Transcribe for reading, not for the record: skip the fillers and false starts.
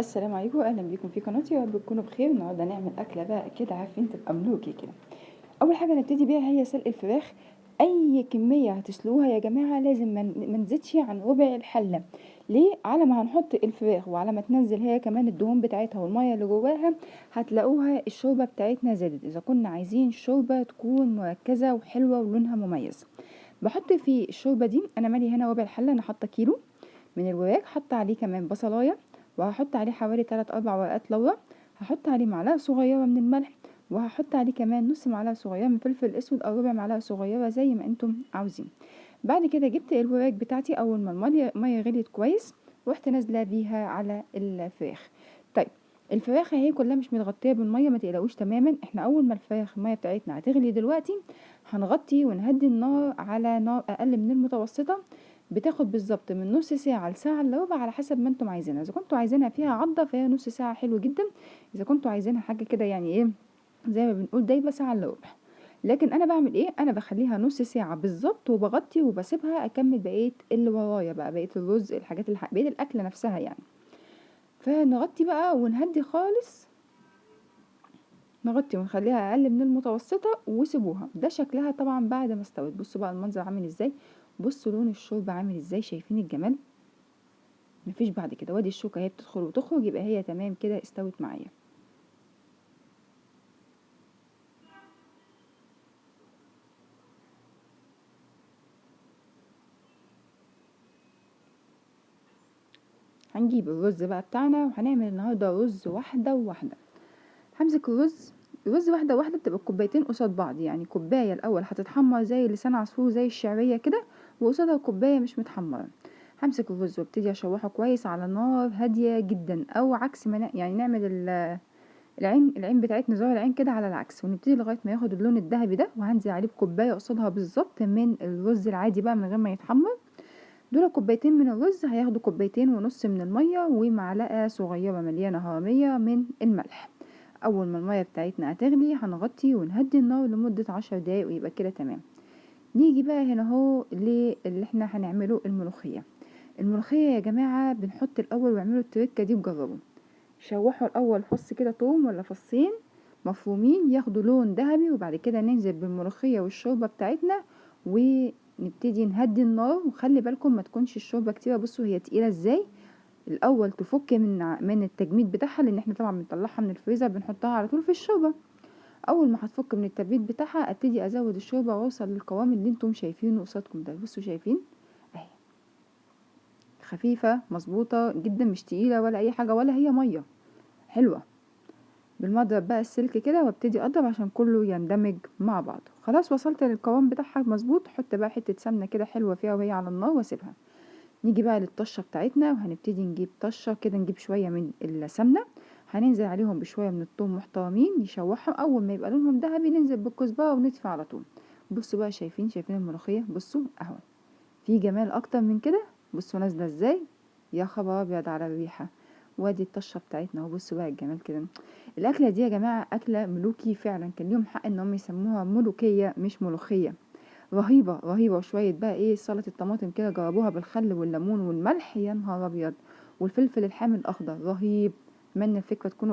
السلام عليكم، اهلا بيكم في قناتي. يا رب تكونوا بخير. النهارده نعمل اكله بقى كده عارفين تبقى ملوكي كده. اول حاجة نبتدي بيها هي سلق الفراخ. اي كمية هتسلقوها يا جماعة لازم ما نزيدش عن ربع الحلة. ليه؟ على ما هنحط الفراخ وعلى ما تنزل هي كمان الدهون بتاعتها والمية اللي جواها هتلاقوها الشوربة بتاعتنا زادت. اذا كنا عايزين شوربة تكون مركزه وحلوه ولونها مميز، بحط في الشوربة دي انا مالي هنا ربع الحلة، انا حاطه كيلو من الوراك، حاطه عليه كمان بصلايه، وهحط عليه حوالي 3 4 ورقات لورا، هحط عليه معلقه صغيرة من الملح، وهحط عليه كمان نص معلقه صغيرة من فلفل اسود او ربع معلقه صغيرة زي ما انتم عاوزين. بعد كده جبت الوراك بتاعتي اول ما المية غليت كويس ورحت نازله بيها على الفراخ. طيب الفراخ اهي كلها مش متغطيه بالمية، ما تقلقوش تماما. احنا اول ما الفراخ المية بتاعتنا هتغلي دلوقتي هنغطي ونهدي النار على نار اقل من المتوسطة. بتاخد بالظبط من نص ساعة لساعة الا ربع على حسب ما انتم عايزينها. اذا كنتوا عايزينها فيها عضه فهي نص ساعة حلو جدا، اذا كنتوا عايزينها حاجة كده يعني ايه زي ما بنقول دايبه ساعة الا ربع. لكن انا بعمل ايه؟ انا بخليها نص ساعة بالظبط وبغطي وبسيبها اكمل بقية اللي ورايا بقى، بقية الرز، الحاجات اللي بقية الاكلة نفسها يعني. فنغطي بقى ونهدي خالص، نغطي ونخليها اقل من المتوسطة وسيبوها. ده شكلها طبعا بعد ما استوت. بصوا بقى المنظر عامل ازاي، بصوا لون الشوربة عامل ازاي، شايفين الجمال؟ مفيش بعد كده. وادي الشوكة اهي بتدخل وتخرج، يبقى هي تمام كده استوت معايا. هنجيب الرز بقى بتاعنا وهنعمل النهارده رز واحدة وواحدة. همسك الرز، الرز واحدة واحدة بتبقى كوبايتين قصاد بعض، يعني كوباية الاول هتتحمر زي لسان عصفور زي الشعرية كده، وقصادها كوباية مش متحمره. همسك الرز وابتدي اشوحه كويس على نار هادية جدا، او عكس ما يعني نعمل العين بتاعتنا زي العين كده على العكس، ونبتدي لغاية ما ياخد اللون الذهبي ده. وهنزل عليه بكوبايه قصادها بالظبط من الرز العادي بقى من غير ما يتحمر. دول كوبايتين من الرز هياخدوا كوبايتين ونص من المية، ومعلقة صغيرة مليانة هرميه من الملح. اول ما المية بتاعتنا هتغلي هنغطي ونهدي النار لمدة 10 دقايق ويبقى كده تمام. نيجي بقى هنا اهو اللي احنا هنعمله الملوخية. الملوخية يا جماعة بنحط الاول، واعملوا التركة دي وجربوا، شوحوا الاول فص كده توم ولا فصين مفرومين ياخدوا لون ذهبي، وبعد كده ننزل بالملوخيه والشوربه بتاعتنا ونبتدي نهدي النار. وخلي بالكم ما تكونش الشوربة كتيرة، بصوا هي تقيلة ازاي. الاول تفك من التجميد بتاعها، لان احنا طبعا بنطلعها من الفريزر بنحطها على طول في الشوربة. اول ما هتفك من التبريد بتاعها ابتدي ازود الشوربة واوصل للقوام اللي انتم شايفينه قصادكم ده. بصوا شايفين اهي، خفيفة مظبوطة جدا، مش تقيلة ولا اي حاجة ولا هي مية، حلوة. بالمضرب بقى السلك كده وابتدي اضرب عشان كله يندمج مع بعضه. خلاص وصلت للقوام بتاعها مظبوط. حط بقى حتة سمنه كده حلوة فيها وهي على النار واسيبها. نيجي بقى للطشه بتاعتنا، وهنبتدي نجيب طشه كده، نجيب شوية من السمنة، هننزل عليهم بشوية من الثوم محترمين نشوحهم. اول ما يبقى لونهم ذهبي ننزل بالكزبره ونطفي على طول. بصوا بقى شايفين الملوخية، بصوا اهو في جمال اكتر من كده. بصوا نازله ازاي، يا خبر ابيض على الريحة. وادي الطشه بتاعتنا اهو، بصوا بقى الجمال كده. الاكلة دي يا جماعة اكله ملوكي فعلا، كان ليهم حق ان هم يسموها ملوكيه مش ملوخية. رهيبة رهيبة. وشوية بقى ايه سلطة الطماطم كده، جربوها بالخل والليمون والملح، يا نهار ابيض، والفلفل الحامي الاخضر، رهيب. اتمنى الفكرة تكون